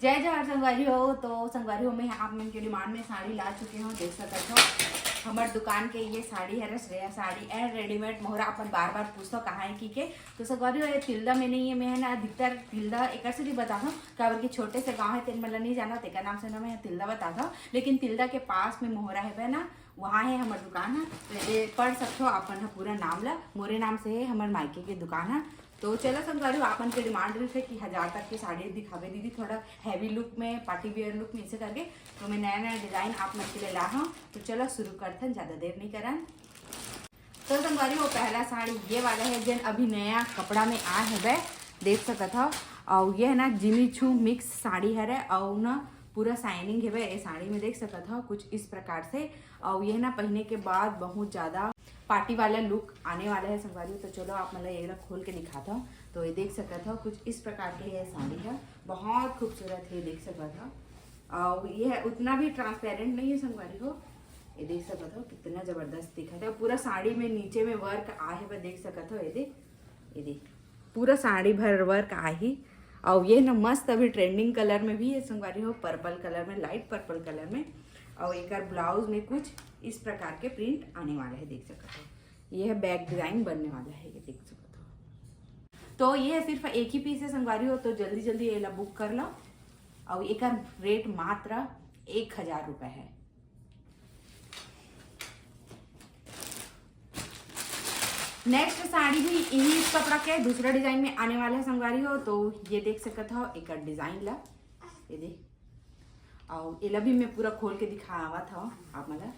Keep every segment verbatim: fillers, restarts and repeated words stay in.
जय जोहार संगवारी हो। तो संगवारी हो, मैं आप मन के डिमांड में साड़ी ला चुके हूँ। देख सकत हो, हमर दुकान के ये साड़ी हरे श्रेया साड़ी and रेडीमेड मोहरा। अपन बार बार पूछथो कहाँ है की के। तो संगवारी हो, ये तिल्दा में नहीं है, मैं है ना अधिकतर तिल्दा एकर से नहीं बताता हूँ, काबर कि छोटे से गाँव है, तेन मन ला नहीं जाना, तेकर नाम से ना मैं तिल्दा बताता हूँ। लेकिन तिल्दा के पास में मोहरा है ना, वहाँ है हमर दुकान है। तो ये पढ़ सकते हो अपन ह पूरा नाम ला, मोरे नाम से है हमर मायके के दुकान है। तो चलो संगवारी हो, आपन के डिमांड रहिथे कि हजार तक के साड़ी दिखावे दीदी, थोड़ा हैवी लुक में, पार्टी वियर लुक में, ऐसे करके। तो मैं नया नया डिजाइन आप मन के लिए ला हूँ। तो चलो शुरू करथन, ज्यादा देर नहीं करन। तो संगवारी हो, पहला साड़ी ये वाला है, जेन अभी नया कपड़ा में आ है बे, देख सकत हो। और ये है ना जिमी चू मिक्स साड़ी हरे, और ना पूरा शाइनिंग है बे ये साड़ी में, देख सकत हो कुछ इस प्रकार से। और ये ना पहने के बाद बहुत ज्यादा पार्टी वाला लुक आने वाला है संगवारी। तो चलो आप मतलब ये खोल के दिखाता हूँ। तो ये देख सकत हो कुछ इस प्रकार के है साड़ी है, बहुत खूबसूरत है, देख सकत हो। और ये है उतना भी ट्रांसपेरेंट नहीं है संगवारी हो, ये देख सकत हो कितना जबरदस्त दिखत है। पूरा साड़ी में नीचे में वर्क आहे बे, देख सकत हो, ये देख, ये देख, पूरा साड़ी भर वर्क आही। और ये ना मस्त अभी ट्रेंडिंग कलर में भी है संगवारी हो, पर्पल कलर में, लाइट पर्पल कलर में। और एकर ब्लाउज में कुछ इस प्रकार के प्रिंट आने वाला है, देख सकत हो। ये है बैक डिजाइन बनने वाला है, ये देख सकत हो। तो ये सिर्फ एक ही पीस है संगवारी हो, तो जल्दी जल्दी ये ला बुक कर लो। और एकर रेट मात्र एक हजार रुपए है। नेक्स्ट साड़ी भी इही कपड़ा के दूसरा डिजाइन में आने वाला है संगवारी हो। तो ये देख सकत हो एकर डिजाइन ला, ये देख। और एला भी मैं पूरा खोल के दिखावत हूँ आप मन ला।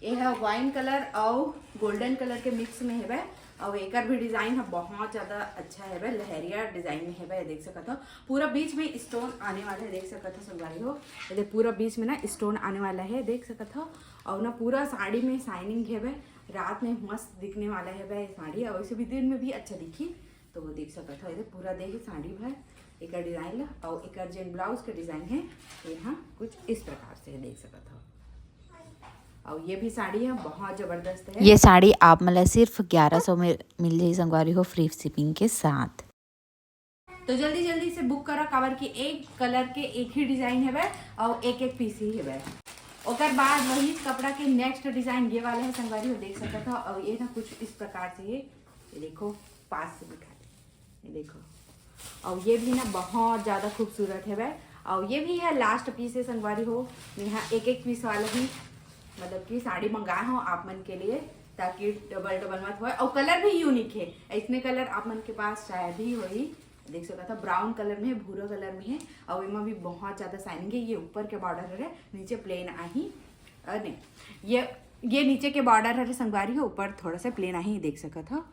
ये है वाइन कलर और गोल्डन कलर के मिक्स में हेबे। और एकर भी डिजाइन है बहुत ज्यादा अच्छा हेबे, लहरिया डिजाइन में हेबे, देख सकत हो। पूरा बीच में स्टोन आने वाला है, देख सकत हो संगवारी हो। ये देख, पूरा बीच में ना स्टोन आने वाला है, देख सकत हो। और ना पूरा साड़ी में शाइनिंग हेबे, रात में मस्त दिखने वाला हेबे ये साड़ी, और वैसे भी दिन में भी अच्छा दिखी। तो वो देख सकत हो, ये पूरा देख साड़ी भर एकर डिजाइन ला, और एकर जेन ब्लाउज के डिजाइन है, ये हाँ कुछ इस प्रकार से है, देख सकत हो। और ये भी साड़ी है, बहुत जबरदस्त है। ये साड़ी आप मन ला सिर्फ ग्यारह सौ में मिल जाही संगवारी हो, फ्री शिपिंग के साथ। तो जल्दी जल्दी से बुक करो, काबर कि एक कलर के एक ही डिजाइन हेबे और एक एक पीस ही हेबे। ओकर बाद वही कपड़ा के नेक्स्ट डिजाइन ये वाला है संगवारी हो, देख सकत हो। और ये ना कुछ इस प्रकार से है, ये देखो, पास से दिखा दे, ये देखो। और ये भी ना बहुत ज्यादा खूबसूरत हेबे। और ये भी है लास्ट पीस है संगवारी हो, यहाँ एक एक पीस वाला ही, मतलब कि साड़ी मंगाए हो आप मन के लिए, ताकि डबल डबल मत होए। और कलर भी यूनिक है, ऐसने कलर आप मन के पास शायद ही होई। देख सकत हो, ब्राउन कलर में है, भूरा कलर में है, और एमा भी बहुत ज्यादा शाइनिंग है। ये ऊपर के बॉर्डर हरे, नीचे प्लेन आही। अ, नहीं, ये ये नीचे के बॉर्डर हरे संगवारी हो, ऊपर थोड़ा सा प्लेन आही, देख सकत हो।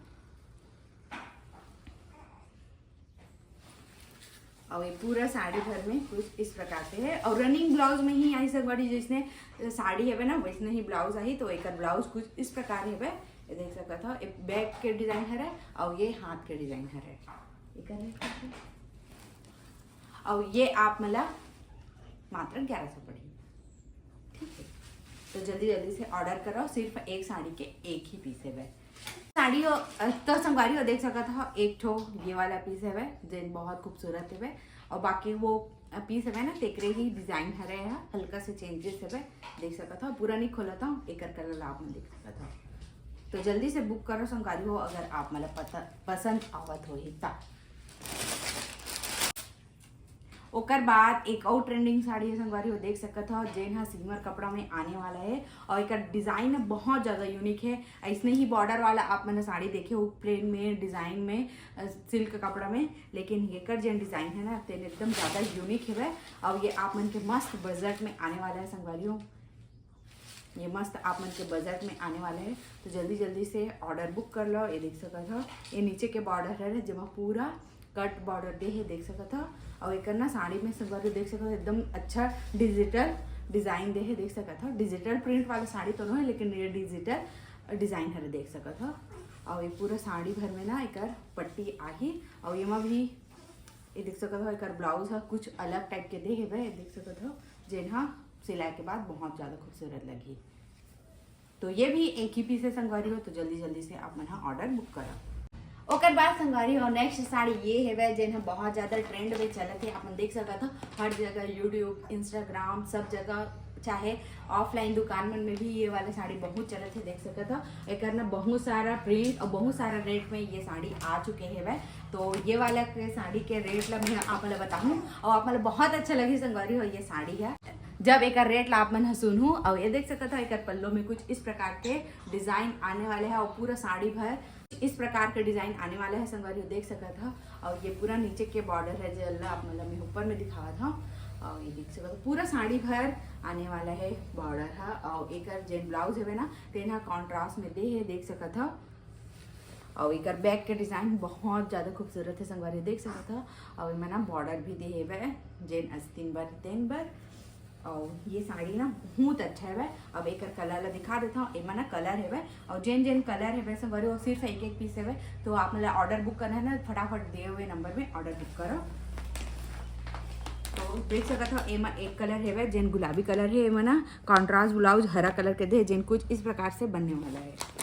और ये पूरा साड़ी भर में कुछ इस प्रकार से है, और रनिंग ब्लाउज में ही आई संगवारी, जिसने साड़ी हेबे ना वैसने ही ब्लाउज आही। तो एकर ब्लाउज कुछ इस प्रकार हेबे, ये देख सकत हो, एक बैक के डिजाइन हरे और ये हाथ के डिजाइन हरे। एकर है, और ये आप मन ला मात्र ग्यारह सौ पड़ही। ठीक है, तो जल्दी जल्दी से ऑर्डर करो, सिर्फ एक साड़ी के एक ही पीस हेबे। साड़ी हो, अ, तो संगवारी हो देख सकत हो, एक ठो ये वाला पीस हेबे, जेन बहुत खूबसूरत हेबे, और बाकी वो, अ, पीस हेबे ना, तेकरे ही डिजाइन हरे ह, हल्का से चेंजेस हेबे, देख सकत हो। पूरा नहीं खोलत हूँ, एकर कलर आप मन देख सकत हो। तो जल्दी से बुक करो संगवारी हो, अगर आप मन ला पता, पसंद आवत होही ता। ओकर बाद एक और ट्रेंडिंग साड़ी है संगवारी हो, देख सकत हो, जेन हा सिमर कपड़ा में आने वाला है, और एकर डिजाइन बहुत ज्यादा यूनिक है। ऐसने ही बॉर्डर वाला आप मन साड़ी देखे हो प्लेन में डिजाइन में, अ, सिल्क कपड़ा में, लेकिन एकर जेन डिजाइन है ना, तेन एकदम ज्यादा यूनिक है। और ये आप मन के मस्त बजट में आने वाला है संगवारी हो। ये मस्त आप मन के बजट में आने वाला है, तो जल्दी जल्दी से ऑर्डर बुक कर लो। ये देख सकत हो, ये नीचे के बॉर्डर है, जेमा पूरा कट बॉर्डर दे हे, देख सकत हो। और एकर ना साड़ी में संगवारी देख सकत हो, एकदम अच्छा डिजिटल डिजाइन दे हे, देख सकत हो। डिजिटल प्रिंट वाला साड़ी तो नो है, लेकिन ये डिजिटल डिजाइन हरे, देख सकत हो। और ये पूरा साड़ी भर में ना एकर पट्टी आही, और एमा भी ये देख सकत हो, एकर ब्लाउज ह कुछ अलग टाइप के दे हेबे, देख सकत हो, जेन ह सिलाई के बाद बहुत ज्यादा खूबसूरत लगही। तो ये भी एक ही पीस है संगवारी हो, तो जल्दी जल्दी से आप मन ह ऑर्डर बुक करो। ओकर बाद संगवारी हो, नेक्स्ट साड़ी ये हेवय, जेन ह बहुत ज्यादा ट्रेंड में चलत हे। आप मन देख सकत हो, हर जगह YouTube, Instagram, सब जगह, चाहे ऑफलाइन दुकान मन में भी ये वाला साड़ी बहुत चलत हे। देख सकत हो, एकर ना बहुत सारा प्रिंट और बहुत सारा रेट में ये साड़ी आ चुके हेवय। तो ये वाला के साड़ी के रेट ला मैं आप मन ला बताहूँ और आप मन ला बहुत अच्छा लगही संगवारी हो ये साड़ी है, जब एकर रेट ला आप मन ह सुनहू। और ये देख सकत हो, एकर पल्लो में कुछ इस प्रकार के डिजाइन आने वाले हैं और पूरा साड़ी भर इस प्रकार के डिजाइन आने वाला है संगवारी हो, देख सकत हो। और ये पूरा नीचे के बॉर्डर है, जेला आप मन ला मैं ऊपर में दिखावत हूँ। और ये देख सकत हो, पूरा साड़ी भर आने वाला है बॉर्डर है। और एकर जेन ब्लाउज हेवे ना, तेन ह कॉन्ट्रास्ट में दे हे, देख सकत हो। और एकर बैक के डिजाइन बहुत ज्यादा खूबसूरत है संगवारी, देख सकत हो। और एमा ना बॉर्डर भी दे हेवे, जेन अस्तीन बर, तेन बर। और ये साड़ी ना बहुत अच्छा हेवय। अब एकर कलर ला दिखा देता हूँ। एमा ना कलर हेवय और जेन जेन कलर हेवय संगवारी, वो सिर्फ एक एक पीस हेवय। तो आप मन ला ऑर्डर बुक करना है ना, फटाफट दिए हुए नंबर में ऑर्डर बुक करो। तो देख सकत हो, एमा एक कलर हेवय, जेन गुलाबी कलर है, एमा ना कॉन्ट्रास्ट ब्लाउज हरा कलर के दे, जेन कुछ इस प्रकार से बनने वाला है।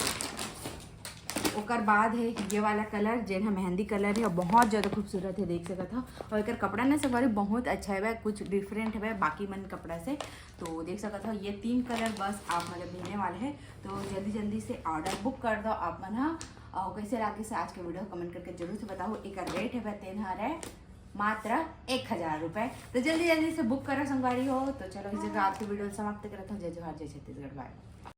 ओकर बाद है ये वाला कलर, जेन ह मेहंदी कलर है, बहुत ज्यादा खूबसूरत है, देख सकत हो। और एकर कपड़ा ना संगवारी बहुत अच्छा है, कुछ डिफरेंट है बाकी मन कपड़ा से। तो देख सकत हो, ये तीन कलर बस आप मन ला मिलने वाले हैं। तो जल्दी जल्दी से ऑर्डर बुक कर दो आप मन ह। और कैसे लागे से आज के वीडियो, कमेंट करके जरूर से बताओ। एकर रेट है तेन हरे मात्र एक हजार रुपए। तो जल्दी जल्दी से बुक करो संगवारी हो। तो चलो, इस जगह आज के वीडियो समाप्त करत हूँ। जय जोहार, जय छत्तीसगढ़, बाय।